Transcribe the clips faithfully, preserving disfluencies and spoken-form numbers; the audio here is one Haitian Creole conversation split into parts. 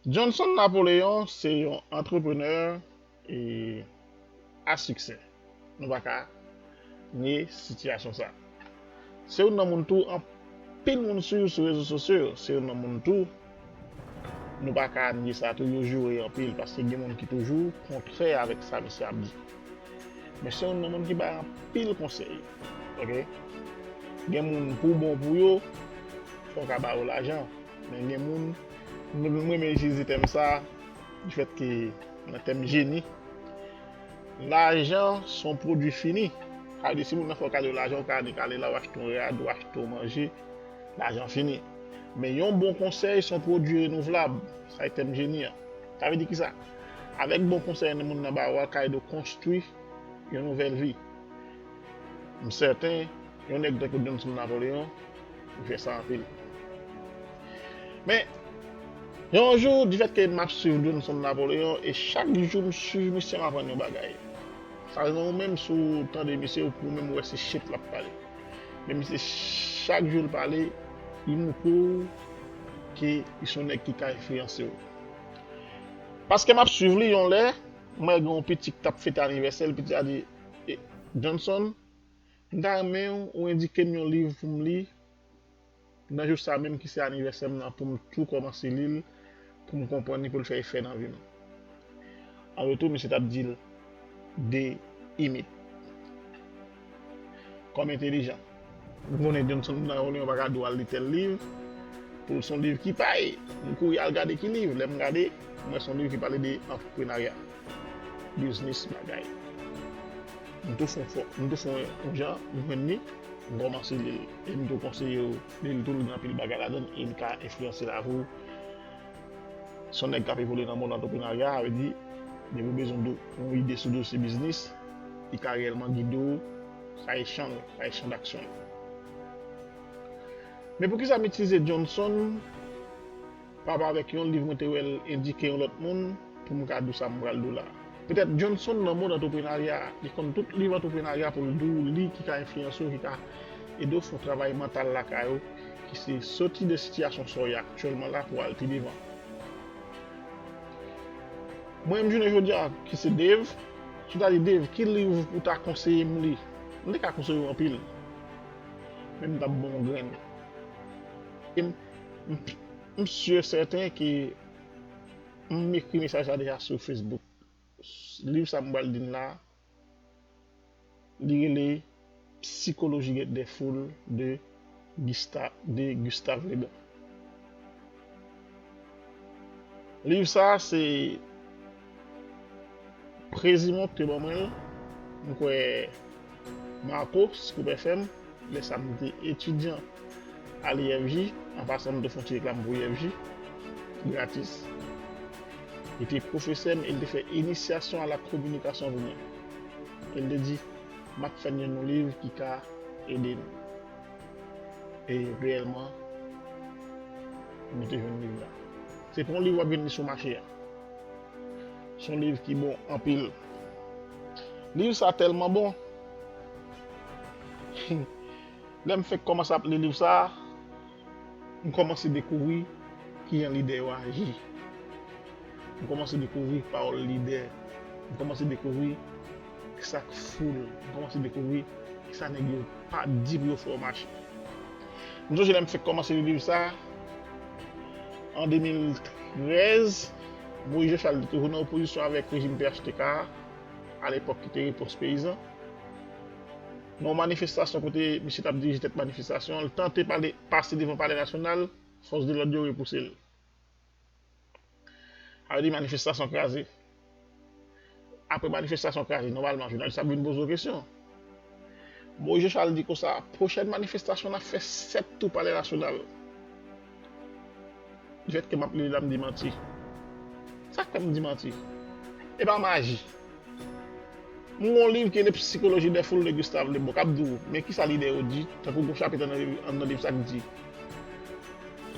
Johnson Napoléon se yon antreprenè e a siksè. Nou pa ka nye sitiyasyon sa. Se youn nan moun tou anpil moun swiv sou rezo sosyo yo. Se youn nan moun tou, nou pa ka nye sa tou, yo joure anpil paske gen moun ki toujou kontrè avèk sa misye ap di. Men se youn nan moun ki bay anpil konsèy. Ok? Gen moun pou bon pou yo, fò w ka ba yo lajan. Men gen moun, mwen mwen renmen itilize tèm sa, di fèt ke nan tèm jeni, lajan se yon pwodui fini. Sa vle di, si moun nan fè w kado lajan, ou ka annik ale la, ou achte yon rad, ou achte yon manje, lajan fini. Men yon bon konsèy se yon pwodui renouvlab. Sa e tèm jeni an. Sa vle di kisa? Avèk bon konsèy moun nan ba ou a, ka ede w konstwi yon nouvèl vi. M sèten, yon nèg tankou Johnson Napoléon, li fè sa anpil. Men, yon jou, difèt ke m ap swiv Johnson Napoléon, e chak jou m swiv misye, m aprann yon bagay. Sa rezon ou menm, si w tande misye, ou menm ou wè se shit l ap pale. Men misye, chak jou l pale, li montre w ke li se yon nèg ki ka enfliyanse w. Paske m ap swiv li yon lè, m wè gen yon pitit k t ap fete anivèsè l, pitit la di, "E, Johnson, m ta renmen w endike m yon liv pou m li nan jou sa menm ki se anivèsè m nan, pou m tou kòmanse li l, pou m konprann li, pou l fè efè nan vi m." An retou, misye t ap di l de imit kòm entelijan. M konnen Johnson Napoléon pa ka di w al li tèl liv, pou l se yon liv ki pa ye. M kouri al gade ki liv. Lè m gade, m wè se yon liv ki pale de antreprenarya, biznis, bagay. M tou fè yon fò, m tou fè yon jan, m jwenn li, m kòmanse li l. E m tou konseye w li l tou, li gen anpil bagay ladan l, e l ka enfliyanse lavi w. Se yon nèg k ap evolye nan mond antreprenarya, sa vle di, depi w bezwen do-, yon ide sou dosye biznis, li ka reyèlman gide w, sa e chan l, sa e chan daksyon l. Men poukisa m itilize Johnson pa rapò avèk yon liv mwen te wè l endike yon lòt moun pou m ka di w sa m pral di w la a? Petèt Johnson nan mond antreprenarya a, li konn tout liv antreprenarya pou l di w li ki ka enfliyanse w, ki ka ede w fè yon travay mantal lakay ou, ki se soti de sitiyasyon sa w ye aktyèlman la pou w al pi devan. Mwen menm jounen jodi a, ki se Dave, si w ta di, "Dave, ki liv ou ta konseye m li?" M te ka konseye w anpil. Men m t ap ba w yon grenn. E m, m, m si sèten ke m ekri mesaj la deja sou Facebook. Liv sa m pral di n la, li rele Psychologie des foules de Gusta-, de Gustave Le Bon. Liv sa, se Prezimon ki te ban mwen l. M kwè Marco, si Koup F M, lè sa m te etidyan a l'I F J, an pasan m te fè yon ti reklam pou I F J, gratis. Li te pwofesè m e li te fè inisyasyon a la kominikasyon pou mwen. E li te di, "M ap fè n jwenn yon liv ki ka ede nou." E reyèlman, nou te jwenn liv la. Se pa yon liv w ap jwenn li sou mache a. Se yon liv ki bon anpil. Liv sa tèlman bon. Lè m fèk kòmanse ap li liv sa, m kòmanse dekouvri kijan lidè yo aji. M kòmanse dekouvri pawòl lidè. M kòmanse dekouvri kisa k foul. M kòmanse dekouvri kisa nèg yo pa di pou yo fè w mache. M sonje lè m fèk kòmanse li liv sa, an de mil trèz, Moïse Jean Charles te toujou nan opozisyon avèk rejim P H T K a, alepòk ki te Repons Peyizan. Nan yon manifestasyon kote misye t ap dirije tèt manifestasyon an, l tante pale, pase devan Palè Nasyonal, fòs de lòd yo repouse l. Sa vle di manifestasyon kraze. Apre manifestasyon kraze, nòmalman, jounalis ap vin poze w kesyon. Moïse Jean Charles di konsa, "Pwochèn manifestasyon n ap fè sèt tou Palè Nasyonal." Difèt ke m ap li la, m di manti. Sa k fè m di manti? E pa maji. M gen yon liv ki rele Psychologie des foules de Gustave Le Bon k ap di w, men kisa lidè yo di, tankou gon chapit anndan liv, anndan liv sa k di,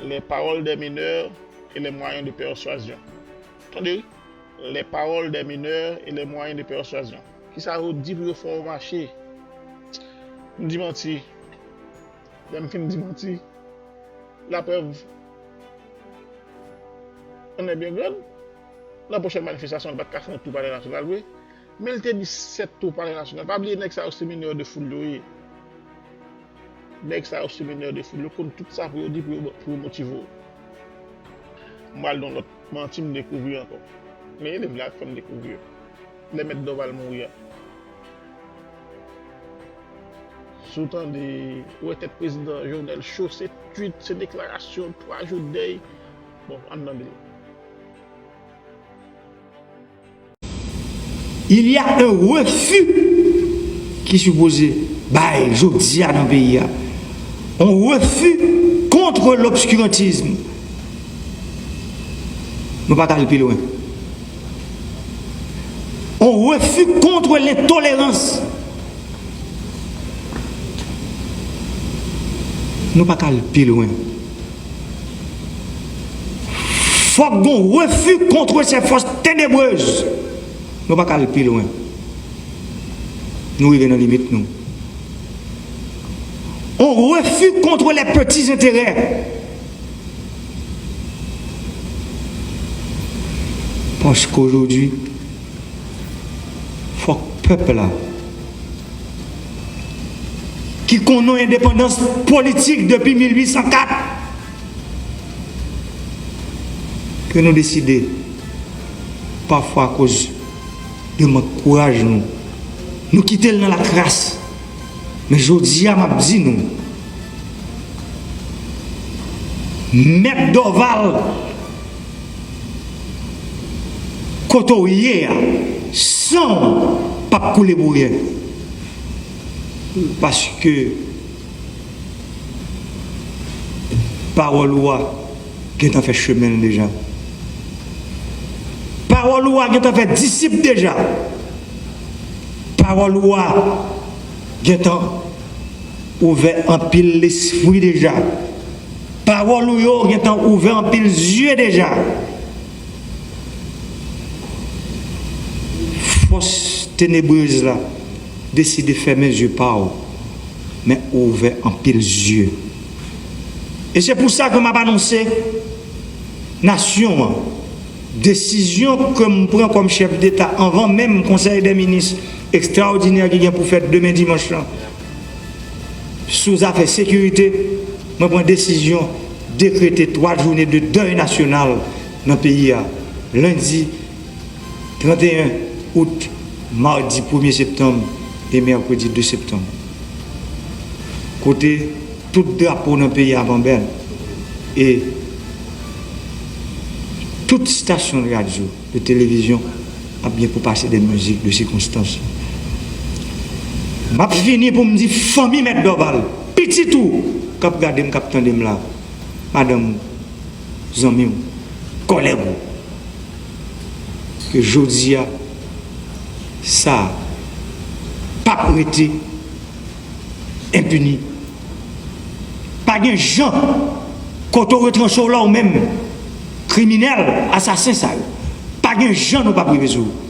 "Les paroles des mineurs et les moyens de persuasion." Tande wi, "Les paroles des mineurs et les moyens de persuasion." Kisa yo di pou yo fè w mache? M di manti. Lè m fin di manti, laprèv, Nan Byengrad, nan pwochèn manifestasyon, li pa t ka fè yon tou Palè Nasyonal vre. Men li te di sèt tou Palè Nasyonal. Pa bliye nèg sa yo se minè de foul yo ye. Nèg sa yo se minè de foul. Yo konn tout sa pou yo di pou yo, pou yo motive w. M pral nan lòt manti m dekouvri ankò. Men liv la fè m dekouvri yo. Lè Mèt Dòval mouri a. Si w tande, ou wè tèt prezidan Jovenel cho, se tweet, se deklarasyon, twa jou dèy. Bon, ann tande l. Il y a un refus ki sipoze bay jodi a nan peyi a. Un refus contre l'obscurantisme. Nou pa ka al pi lwen. Un refus contre l'intolérance. Nou pa ka al pi lwen. Fòk gon refi contre ces forces ténébreuses. Nou pa ka al pi lwen. Nou rive nan limit nou. On refi contre les petits intérêts. Paske aujourd'hui, fòk pèp la ki konn yon endepandans politik depi mil uit san kat, ke nou deside, pafwa akoz de mank kouraj nou, nou kite l nan lakras. Men jodi a, m ap di nou, Mèt Dòval, kote w ye a, san w p ap koule pou ryen. Paske pawòl ou a gentan fè chemen l deja. Pawòl ou a gentan fè disip deja. Pawòl ou a gentan ouvè anpil lespri deja. Pawòl ou yo gentan ouvè anpil zye deja. Fòs tenebrez la deside fèmen zye pa w, men ou ouvè anpil zye. E se pou sa ke m ap anonse nasyon an, desizyon ke m pran kòm chèf deta anvan menm konsèy dè minis ekstraòdinè ki gen pou fèt demen dimanch lan sou zafè sekirite, mwen pran desizyon dekrete twa jounen de dèy nasyonal nan peyi a, lendi tranteyen out, madi premye septanm e mèkredi de septanm. Kote tout drapo nan peyi a ap an bèl e tout stasyon radyo, de televizyon ap gen pou pase de mizik de sikonstans. M ap fini pou m di fanmi Mèt Dòval, pitit ou k ap gade m, k ap tande m la, madanm ou, zanmi w, kòlèg ou, ke jodi a, sa p ap rete enpini. Pa gen jan kote w retranche w la ou menm, kriminèl, asasen sa yo. Pa gen jan nou p ap rive sou ou.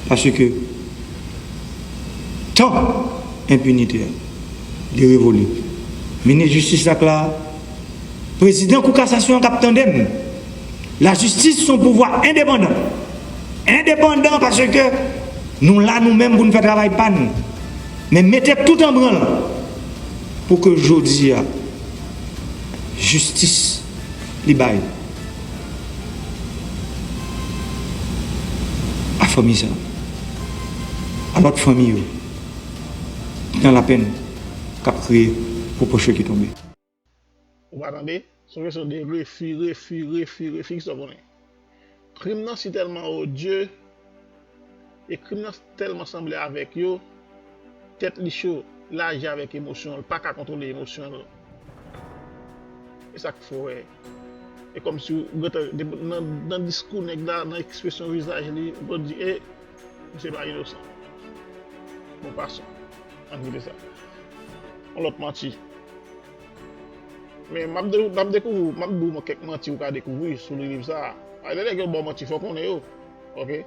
Paske tan enpinite a, li revole. Minis jistis la k la, prezidan kou kasasyon an k ap tande m. Lajistis se yon pouvwa endepandan. Endepandan paske nou la nou menm pou n fè travay pa n. Men mete tout an branl pou ke jodi a, jistis li bay a fanmi sa, a lòt fanmi yo ki nan lapenn k ap kriye pou pwochen ki tonbe. Ou pa tande? Se yon kesyon de refi, refi, refi, refi, kisa w konnen? Krim nan si tèlman odye, e krim nan tèlman sanble avèk yo, tèt li cho, l aji avèk emosyon, l pa ka kontwole emosyon l. E sa k fè w wè. E kòmsi w gentan, nan, nan diskou nèg la, nan ekspresyon vizaj li, ou konn di, e, misye pa inosan. Bon, passons. Ann kite sa. Yon lòt manti. Men m ap de, m ap dekouvri, m ap di w kèk manti ou ka dekouvri sou liv sa a. Lè nèg yo ba w manti, fò w konnen yo. Oke?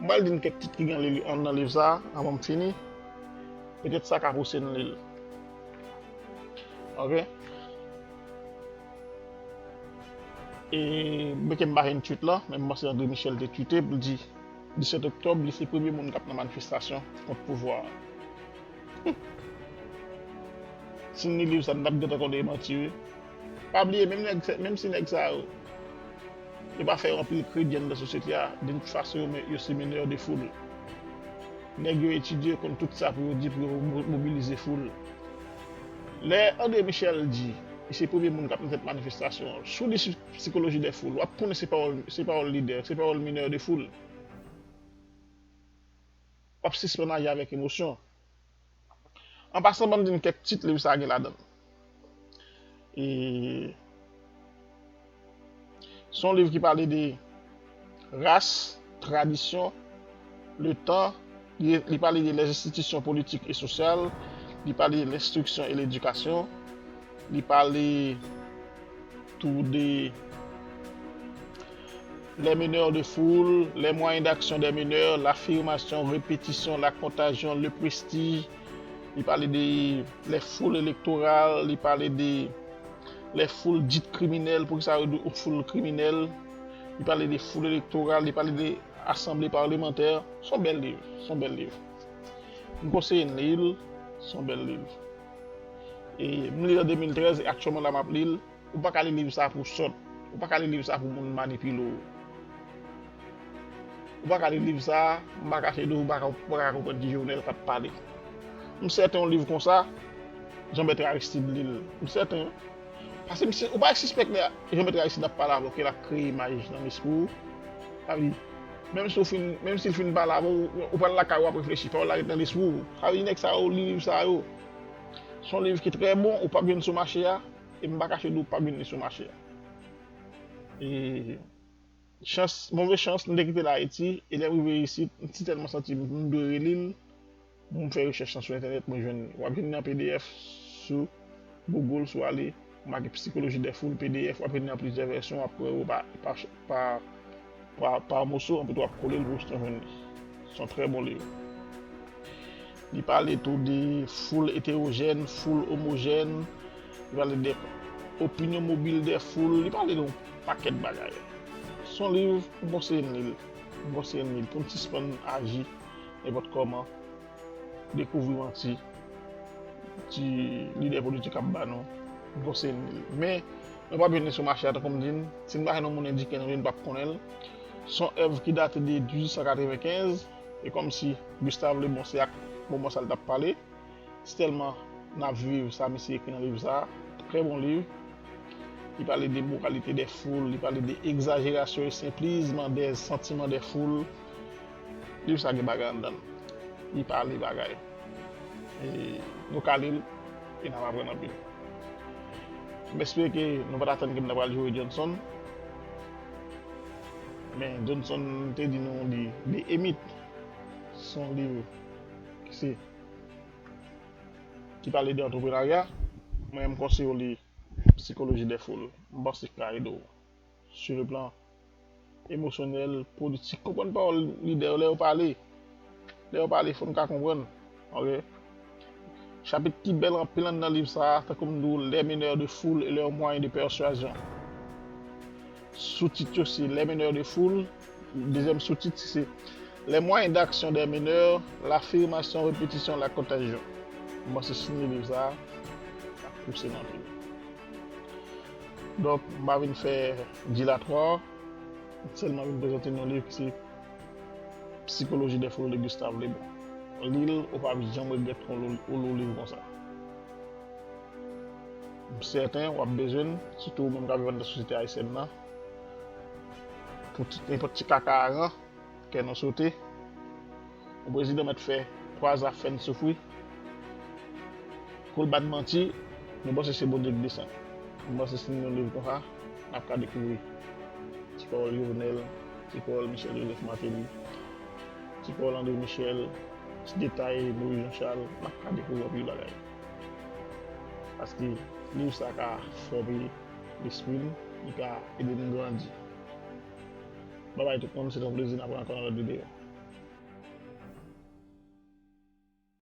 M pral di n kèk tit ki gen li, nan liv sa a, anvan m fini. Petèt sa ka pouse n li l. Oke? E, byenke m pa jwenn tweet la, men m panse André Michel te tweete pou l di, disèt oktòb, li se premye moun k ap nan manifestasyon kont pouvwa a. Si n li liv sa, n t ap gentan konnen e manti, wi. Pa bliye, menm nèg, menm si nèg sa yo, yo pa fè yo anpil kredi anndan sosyete a, de tout fason, yo, men- yo se meneur de foule. Nèg yo etidye, yo konn tout sa pou yo di, pou yo mo- mobilize foul. Lè André Michel di, li se premye moun k ap nan tèt manifestasyon an, si w li sou psychologie des foules, w ap konnen se pawòl, se pawòl lidè, se pawòl meneur de foule. W ap sispann aji avèk emosyon. An pasan, ban m di n kèk tit liv sa a gen ladan l. E, se yon liv ki pale de ras, tradisyon, le tan, li, li pale de les institutions politiques et sociales, li pale de l'instruction et l'éducation, li pale tou de les meneurs de foule, les moyens d'action des meneurs, l'affirmation, répétition, la contagion, le prestige. Li pale de les foules électorales, li pale de les foules dites criminelles, poukisa yo di yon foul kriminèl. Li pale de foul elektoral, li pale de asanble palemantè. Se yon bèl liv, se yon bèl liv. M konseye n li l, se yon bèl liv. E m li l an de mil trèz, e aktyèlman la m ap li l. Ou pa ka li liv sa pou sòt. Ou pa ka li liv sa pou moun manipile w. Ou pa ka li liv sa, m pa kache di w, ou pa ka, ou pa ka konprann ki Jovenel k ap pale. M sèten yon liv konsa, Jean Bertrand Aristide li l. M sèten. Paske misye, ou pa sispèk lè Jean Bertrand Aristide ap pale avè w, ke l ap kreye imaj nan lespri w. Sa vle di, menm si w fin, menm si l fin pale avè w, ou pral lakay ou ap reflechi, pawòl la ret nan lespri w. Sa vle di, nèg sa yo li liv sa yo. Se yon liv ki trè bon, ou p ap jwenn sou mache a, e m pa kache di w, ou p ap jwenn li sou mache a. E chans, move chans, m te kite l Ayiti, e lè m rive isit, m ti tèlman santi m, m dwe reli l, m fè rechèch lan sou entènèt, mwen jwenn li. W ap jwenn li an P D F sou Google, si w ale, w make Psychologie des foules P D F, w ap jwenn li an plizyè vèsyon, w ap wè yo pa, pa, pa, pa, pa moso, anpil w ap kole l pou w jwenn li. Se yon trè bon liv. Li pale tou de foul etewojèn, foul omojèn, li pale de opinyon mobil de foul, li pale de yon pakèt bagay. Se yon liv, m konseye n li l. M konseye n li l pou n sispann aji nenpòt kòman, dekouvri manti ti lidè politik ap ba nou. M konseye n li l. Men, nou p ap jwenn li sou mache a, tankou m di n, si n pa jwenn yon moun endike nou li, n p ap konnen l. Se yon èv ki date de dizuit san katrevenkenz, e kòmsi Gustave Le Bon se ak moman sa l t ap pale. Se tèlman n ap viv sa misye ekri nan liv sa a. Trè bon liv. Li pale de moralité des foules, li pale de exagération et simplisme des sentiments des foules. Liv sa gen bagay anndan l. Li pale bagay. E nou ka li l, e n ap aprann anpil. M espere ke nou pa t atann ke m ta pral joure Johnson. Men Johnson te di nou li, li emit. Se yon liv ki se, ki pale de antreprenarya. Mwen, m konseye w li Psychologie des foules. M panse k ka ede w sur le plan emosyonèl, politik. Konprann pawòl lidè yo lè yo pale. Lè yo pale, fò n ka konprann. Ok? Chapit ki bèl anpil anndan liv sa a, tankou m di w, Les meneurs de foule et leurs moyens de persuasion. Soutit yo se Les meneurs de foule. Dezyèm soutit se Les moyens d'action des meneurs, l'affirmation, répétition, la contagion. M panse si n li liv sa a, l ap pouse n anpil. Donk, m pa vin fè dilatwa, m sèlman vin prezante n yon liv ki se Psychologie des foules de Gustave Le Bon. Li l, ou p ap janm regrèt ou li, ou li yon liv konsa. M sèten w ap bezwen l, sitou ou menm k ap viv anndan sosyete ayisyèn nan. Pou ti, nenpòt ti kaka aran, kè nou sote. Yon prezidan mèt fè twa zafè n soufri. Kou l bat manti, nou panse se Bondye k desann. Nou panse si n li yon liv konsa, n ap ka dekouvri ti pawòl Jovenel, ti pawòl Michel Joseph Martelly, ti pawòl André Michel, ti detay Moïse Jean Charles, n ap ka dekouvri anpil bagay. Paske liv sa ka fòme lespri n, li ka ede n grandi. Babay tout moun, se te yon plezi, n ap wè ankò nan lòt videyo.